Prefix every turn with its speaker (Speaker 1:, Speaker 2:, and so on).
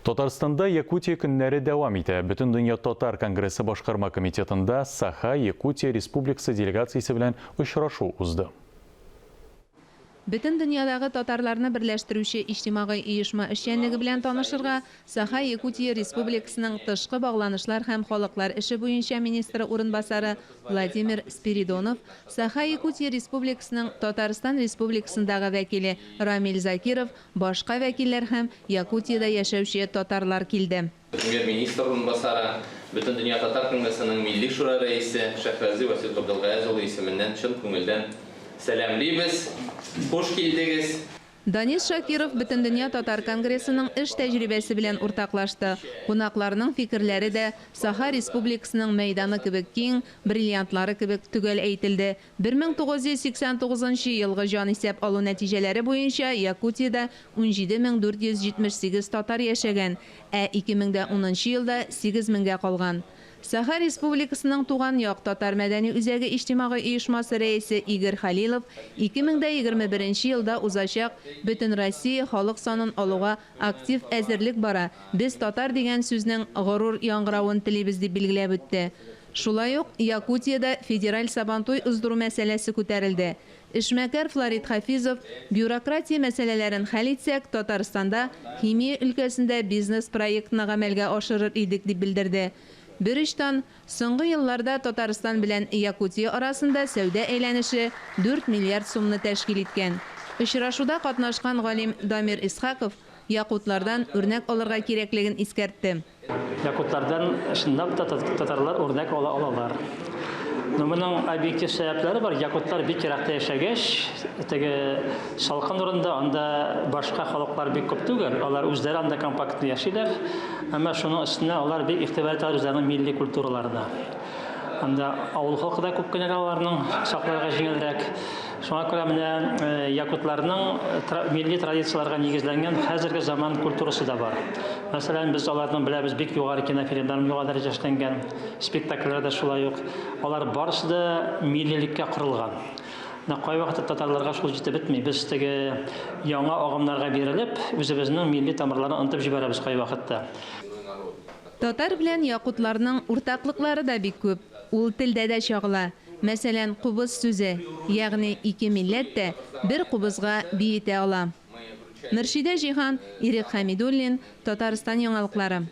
Speaker 1: Татарстанда Якутия көннәре дәвам итә. Бөтендөнья татар конгрессы башкарма комитетында Саха, Якутия, Республикасы делегациясе белән очрашу узды.
Speaker 2: Бөтен дөньядагы татарларны берләштерүче иҗтимагый оешма эшчәнлеге белән танышырга Саха, Якутия, Республикасының тышкы багланышлар һәм халыклар эше буенча министры урынбасары Владимир Спиридонов, Саха, Якутия, Республикасының Татарстан Республикасындагы вәкиле Рамил Закиров, Башка вәкилләр һәм Якутиядә яшәүче татарлар килде.
Speaker 3: Премьер-министр урынбасары, Бөтендөнья татар конгрессының Милли шура рәисе Шәһрәзи Васил Габделгаяз улы исеменнән чын күңелдән сәламлибез! Хуш килдегез!
Speaker 2: Данис Шакиров Бөтендөнья татар конгрессының эш тәҗрибәсе белән уртаклашты. Кунакларның фикерләре дә Саха Республикасының мәйданы кебек киң, бриллиантлары кебек төгәл әйтелде. 1989 нчы елгы җанисәп алу нәтиҗәләре буенча Якутиядә 17478 татар яшәгән, ә 2010 нчы елда 8 меңгә калган. Саха Республикасының Туган як татар мәдәни үзәге иҗтимагый оешмасы рәисе Игорь Хәлилов 2021 нче елда узачак Бөтенроссия халык санын алуга актив әзерлек бара, без татар дигән сүзнең горур яңгыравын телибез дип билгеләп үтте. Шулай ук Якутиядә федераль Сабантуй уздыру мәсьәләсе күтәрелде. Эшмәкәр Флорид Хафизов, бюрократия мәсьәләләрен хәл итсәк, Татарстанда химия өлкәсендә бизнес-проектны гамәлгә ашырыр идек, дип белдерде. Берочтан, соңгы елларда Татарстан белән Якутия арасында сәүдә әйләнеше дүрт миллиард сумны тәшкил иткән. Очрашуда катнашкан галим Дамир Исхаков якутлардан үрнәк алырга кирәклеген искәртте.
Speaker 4: Якутлардан чынлап та татарлар үрнәк ала алалар. Но моның объектив сәбәпләре бар. Якутлар бик еракта яшәгәч, теге салкын урында анда башка халыклар бик күп түгел. Алар үзләре анда компактно яшиләр. Әмма шуның өстенә алар бик игътибар итәләр үзләренең милли культураларына. Анда авыл халкы да күп кенә аларның сакларга җиңелрәк. Шуңа күрә менә якутларның милли традицияләргә нигезләнгән хәзерге заман культурасы да бар. Мәсәлән, без аларның беләбез бик югары кинофильмнар югары дәрәҗә эшләнгән, спектакльләр дә шулай ук. Алар барысы да миллилеккә корылган. Менә кайвакытта татарларга шул җитеп бетми. Без теге яңа агымнарга бирелеп, үзебезнең милли тамырларны онытып җибәрәбез кайвакытта.
Speaker 2: Татар белән якутларның уртаклыклары да бик күп. Ул телдә дә чагыла. Мәсәлән, кубыз сүзе, ягъни ике милләт тә бер кубызга биетә ала. Мөршидә Җиһан, Ирек Хәмидуллин, Татарстан яңалыклары.